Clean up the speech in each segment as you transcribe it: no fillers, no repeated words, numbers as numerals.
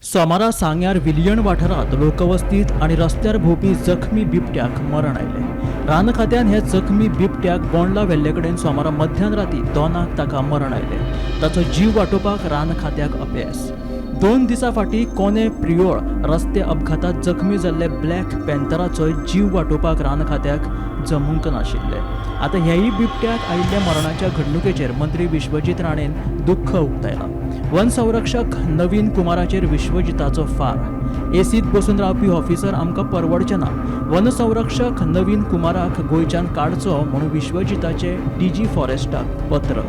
सोमारा सांग्यार विलियण वाठारांत लोकवस्तीत आनी रस्त्यार भोंवपी जखमी बिबट्याक मरण आयलें. रान खात्यान हे जखमी बिबट्याक बोंडला व्हेल्ले कडेन सोमारा मध्यान राती 2 ताका मरण आयलें. ताचो जीव वाटोवपाक रान खात्याक अपेस. 2 दिसां फाटीं कोने प्रियोळ रस्ते अपघातात जखमी जाल्ले ब्लॅक पॅन्थराचो जीव वाटोवपाक रान खात्याक जमूंक नाशिल्लें. आतां हेय बिबट्याक आयिल्ल्या मरणाच्या घडणुकेचेर मंत्री विश्वजीत राणेन दुख्ख उक्तायलां. वन संरक्षक नवीन कुमाराचेर विश्वजिताचो फार. एसीत बसून रावपी ऑफिसर आमकां परवडचे ना. वन संरक्षक नवीन कुमाराक गोंयच्यान काडचो म्हणून विश्वजिताचे डीजी फॉरेस्टाक पत्र.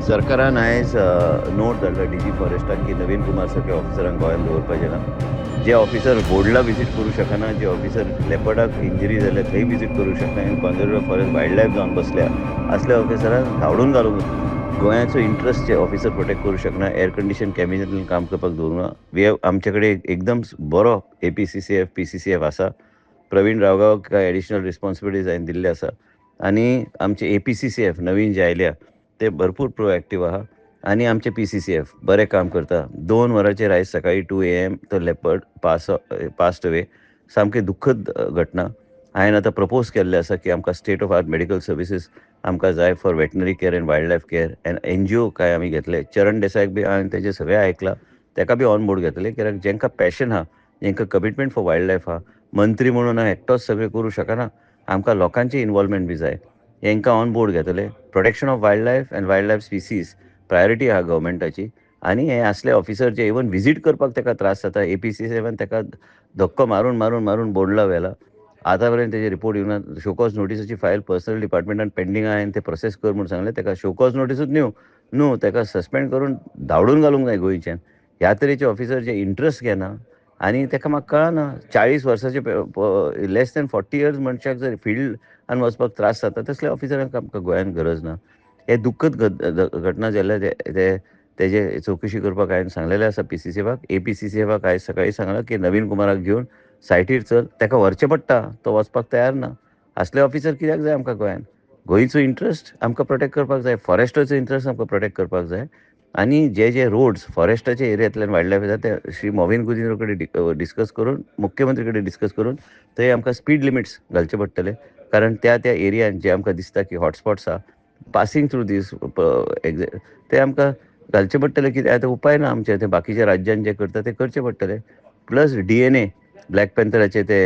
सरकारान आयज नोट धाडला डीजी फॉरेस्टाक की नवीन कुमार सारक्या ऑफिसरांक गोंयांत दवरपाचें ना. जे ऑफिसर बोर्डला विजीट करूं शकना, जे ऑफिसर लेपर्डाक इंजरी जाल्या थंय विजीट करूं शकना आनी कॉन्जर्वेटिव फॉरेस्ट वायल्ड लायफ जावन बसल्या असल्या ऑफिसरांक धांवडून घालूंक. गोंयाचो इंट्रस्ट जे ऑफिसर प्रोटेक्ट करूं शकना, एयर कंडिशन कॅबिनांतल्यान काम करपाक दवरूंक ना. We have आमचे कडेन एकदम बरो APCCF PCCF आसा. प्रवीण रावगांवकार एडिशनल रिस्पॉन्सिबिलिटीज हांवें दिल्ले आसा आनी आमचे APCCF नवीन जे आयल्या ते भरपूर प्रोएक्टीव आहा आनी आमचे PCCF बरें काम करता. 2 वरांचेर आयज सकाळी 2 AM तो लेपर्ड पास्ट अवे. सामकी दुख्खद घटना. हांवें आतां प्रपोज केल्लें आसा की आमकां state of art medical services आमकां जाय for veterinary care and wild life care and NGO काय आमी घेतले. चरण देसायक बी हांवें तेजें सगळें आयकलां, तेका बी ऑन बोर्ड घेतले कित्याक जेंकां पॅशन आहा, जेंकां कमिटमेंट फॉर वायल्ड लायफ आहा. मंत्री म्हणून हांव एकटोच सगळें करूं शकना, आमकां लोकांचें इनवॉल्वमेंट बी जाय. हेंकां ऑन बोर्ड घेतले. Protection of wild life and wild life species priority आहा गव्हर्मेंटाची. आनी हे असले ऑफिसर जे इवन विजीट करपाक तेका त्रास जाता. APCCF तेका धक्को मारून मारून मारून बोर्डला व्हेला. आतां पर्यंत तेजे रिपोर्ट येवना. शोकॉज नोटीसाची फायल पर्सनल डिपार्टमेंटान पेंडींग आहा आनी ते प्रोसेस कर म्हूण सांगलें. तेका शोकॉज नोटीसूच न्हू न्हू तेका सस्पेंड करून धांवडून घालूंक जाय गोंयच्यान. ह्या तरेचे ऑफिसर जे इंट्रस्ट घेना आनी तेका म्हाका कळना. 40 वर्साचे लेस दॅन 40 इयर्स मनशाक जर फिल्डान वचपाक त्रास जाता तसल्या ऑफिसरांक आमकां गोंयांत गरज ना. हे दुख्खद घटना जाल्ल्या ते तेजे चवकशी करपाक हांवें सांगलेलें आसा PCCFाक. APCCFाक आयज सकाळीं सांगलां की नवीन कुमाराक घेवन सायटीर चल, तेका व्हरचें पडटा, तो वचपाक तयार ना. असले ऑफिसर कित्याक जाय आमकां गोंयांत? गोंयचो इंट्रस्ट आमकां प्रोटेक्ट करपाक जाय, फॉरेस्टाचो इंट्रस्ट आमकां प्रोटेक्ट करपाक जाय. आनी जे जे रोड्स फॉरेस्टाच्या एरियांतल्यान वायल्ड लायफ येता ते श्री मॉविन गुदिन्हो कडेन डिस्कस करून, मुख्यमंत्री कडेन डिस्कस करून थंय आमकां स्पीड लिमिट्स घालचे पडटले. कारण त्या त्या एरियान जे आमकां दिसता की हॉटस्पॉट्स आहा पासींग थ्रू दीस ते आमकां घालचे पडटले. कित्याक आतां उपाय ना आमचे, ते बाकीच्या राज्यान जे करता ते करचे पडटले. प्लस DNA black पॅन्थराचे ते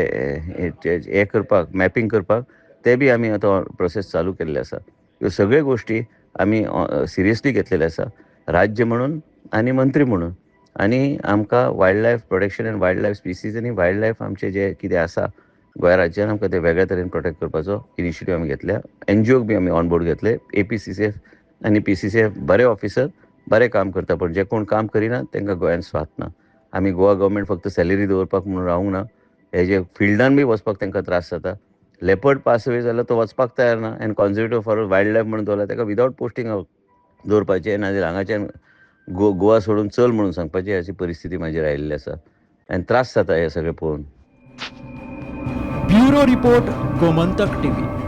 हे करपाक, मॅपिंग करपाक ते बी आमी आतां प्रोसेस चालू केल्ले आसा. ह्यो सगळ्यो गोश्टी आमी सिरियसली घेतलेले आसा राज्य म्हणून आनी मंत्री म्हणून. आनी आमकां wild life protection and wild life species आनी वायल्ड लायफ आमचे जे कितें आसा गोंय राज्यान आमकां ते वेगळ्या तरेन प्रोटेक्ट करपाचो इनिशिएटीव आमी घेतल्या. NGOक बी आमी ऑन बोर्ड घेतले. APCCF आनी PCCF बरे ऑफिसर बरें काम करता, पण जे कोण काम करिना तांकां गोंयांत स्वात ना. आमी गोवा गव्हर्मेंट फक्त सॅलरी दवरपाक म्हणून रावूंक ना. हे जे फिल्डान बी वचपाक तांकां त्रास जाता. लेपर्ड पास अवे जाल्यार तो वचपाक तयार ना आनी कॉन्जर्वेटिव फॉर वायल्ड लायफ म्हणून दवरला ताका विदावट पोस्टिंग दवरपाचें, नाजाल्यार हांगाच्यान गोवा सोडून चल म्हणून सांगपाची अशी परिस्थिती म्हाजेर आयिल्ली आसा आनी त्रास जाता हें सगळें पळोवन. Bureau report, Gomantak TV.